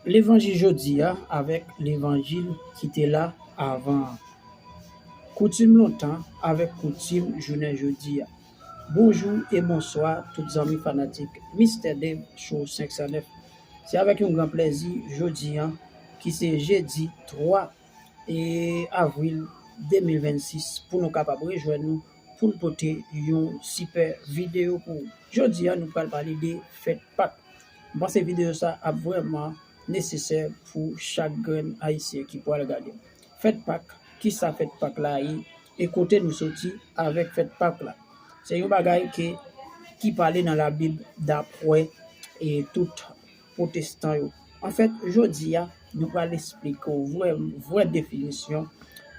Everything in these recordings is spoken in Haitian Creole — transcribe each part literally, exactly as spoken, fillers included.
Levanjil jodi a avèk levanjil ki te la avan an. Koutim lontan avèk koutim jounen jodi a. Bonjou e bonswa tout zanmi fanatik Mister Dave Show senk san nèf. Se avèk yon gran plèzi jodi a ki se jedi twa e avril de mil vennsis pou nou kapab rejwenn nou pou n pote yon sipè videyo pou ou. Jodi a nou pral pale de fèt Pak. M panse videyo sa ap vrèman nesesè pou chak grenn Ayisyen ki pral gade. Fèt Pak, kisa fèt Pak la ye e kote nou soti avèk fèt Pak la? Se yon bagay ke, ki pale nan Labib dapre e tout pwotestan yo. Anfèt, jodi a, nou pral esplike w vrè, vrè definisyon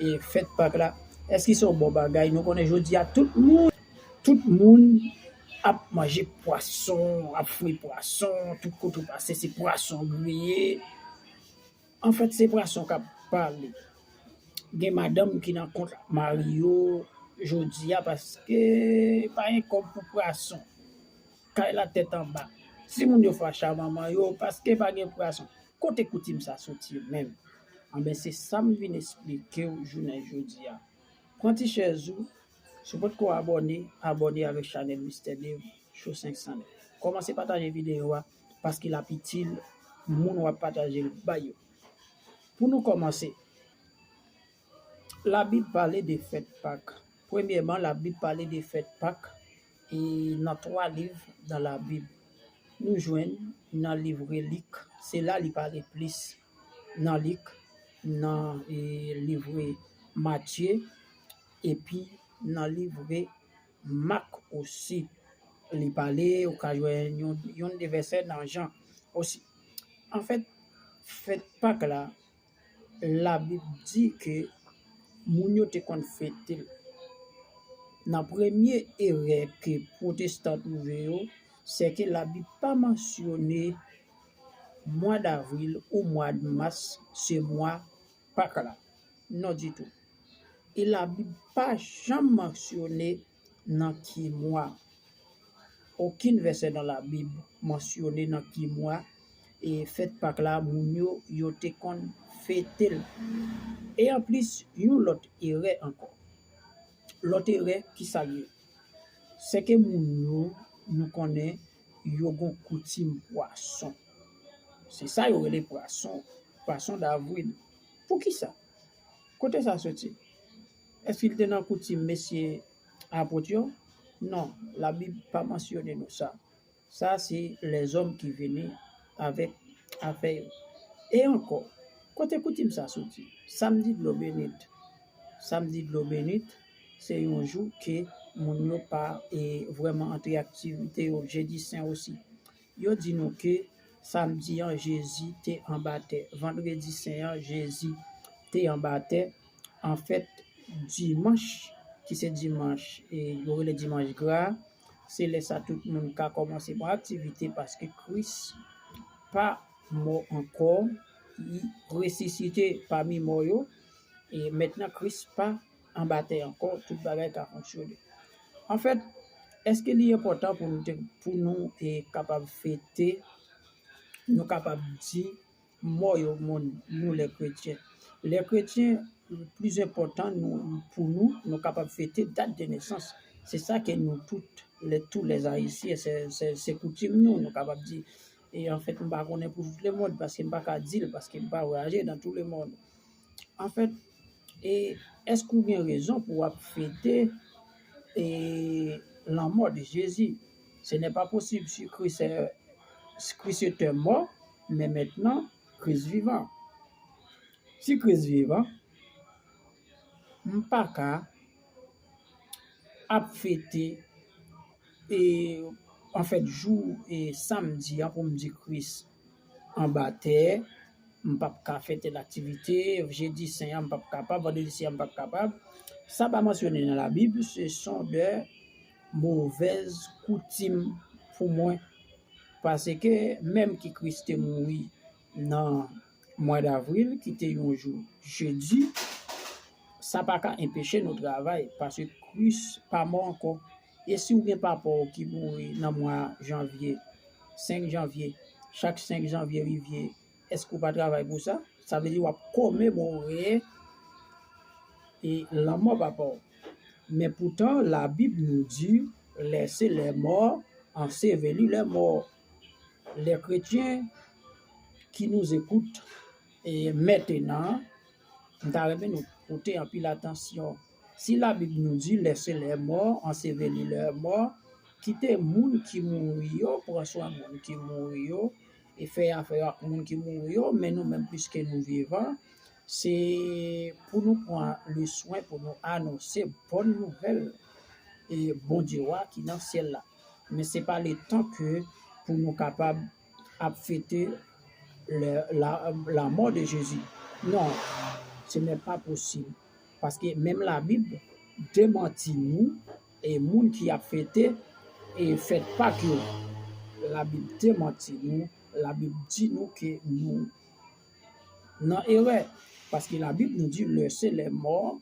e fèt Pak la. Èske se yon bon bagay? Nou konnen jodi a tout moun, tout moun ap manje pwason, ap fri pwason, tout kote w pase se pwason griye. Anfèt, se pwason k ap pale. Gen madanm ki nan kont ak mari yo jodi a paske pa gen kòb pou pwason. Kay la tèt anba. Timoun yo fache a manman yo paske pa gen pwason. Kote koutim sa soti menm? Anben, se sa m vin esplike w jounen jodi a. Pran ti chèz ou, si w potko abòne, abòne avèk chanèl Mister Dave Show senk san nèf. Kòmanse pataje videyo a paske l ap itil moun w ap pataje l bay yo. Pou nou kòmanse, Labib pale de fèt Pak. Premyèman, Labib pale de fèt Pak e nan twa liv nan Labib. Nou jwenn nan livre Lik, se la li pale plis. Nan Lik, nan e, livre Matye, epi nan livre Mak osi. Li pale, ou ka jwenn yon, yon de vèsè nan Jan osi. Anfèt, fèt Pak la, Labib di ke moun yo te konn fete l. Nan premye erè ke pwotestan twouve yo, se ke Labib pa mansyone mwa davril ou mwa mas se mwa Pak la. Non ditou. E Labib pa janm mansyone nan ki mwa. Okenn vèsè nan Labib mansyone nan ki mwa e fèt Pak la moun yo, yo te konn fete l. E anplis, yon lòt erè ankò. Lòt erè, kisa l ye? Se ke moun yo, nou konnen, yo gon koutim pwason. Se sa yo rele pwason, pwason davril. Poukisa? Kote sa soti? Èske l te nan koutim mesye apot yo? Non, Labib pa mansyone nou sa. Sa se lèzòm ki vini avèk afè yo. E ankò, kote koutim sa soti? Samdi dlo benit. Samdi dlo benit, se yon jou ke moun yo pa e, vrèman antre aktivite yo. Jedi sen osi. Yo di nou ke samdi an, Jezi te anba tè. Vandredi sen an, Jezi te anba tè. Anfèt, dimanch, ki se dimanch, e, yo rele dimanch gra, se lè sa tout moun ka kòmanse pran aktivite paske Kris pa mò ankò, li resisite pami mò yo, e mentnan Kris pa anba tè ankò, tout bagay ka fonksyone. Anfèt, èske li enpòtan pou nou te, pou nou e kapab fete, nou kapab di, mò yo moun, nou lè kretyen. Lè kretyen, plis enpòtan nou, pou nou, nou kapab fete dat de nesans. Se sa ke nou tout, lè, tou lè Ayisyen, se, se, se koutim nou, nou kapab di. E anfèt, m pa konnen pou tout lemonn, paske m pa ka di l, paske m pa vwayaje nan tou lemonn. Anfèt, e èske ou gen rezon pou w ap fete e lanmò de Jezi? Ce n'est pas possible si Christ est, si Christ était mort, mais maintenant Christ vivant. Si Kris vivan, m pa ka ap fete, e, anfèt, jou, e, samdi an pou m di Kris anba tè, m p ap ka fè tèl aktivite, jedi sen an, m p ap kapab, vandredi sen an, m p ap kapab. Sa pa mansyone nan Labib, ce sont de mauvaises coutumes pou mwen. Paske menm ki Kris te mouri nan mwa davril, ki te yon jou jedi, sa pa ka enpeche nou travay, paske Kris pa mò ankò. E si w gen papa w ki mouri nan mwa janvye, senk janvye, chak senk janvye rive, Èske w pa travay pou sa? Sa vle di w ap komemore e lanmò papa w. Men poutan, Labib nou di, laissez les morts ensevelir leurs morts. Les chrétiens qui nous écoutent e mentenan, m ta renmen nou pote anpil atansyon. Si Labib nou di, laissez les morts ensevelir leurs morts, kite moun ki mouri yo pran swen moun ki mouri yo, e fè afè yo ak moun ki mouri yo, men nou menm, piske nou vivan, se pou nou pran le swen pou nou anonse bòn nouvèl e Bondye wa ki nan syèl la. Men se pa letan ke pou nou kapab ap fete le, la, lanmò de Jezi. Non, se menm pa posib. Paske menm Labib demanti nou, e moun ki ap fete e fèt Pak yo. Labib demanti nou, Labib di nou ke nou nan erè. Paske Labib nou di, laissez les morts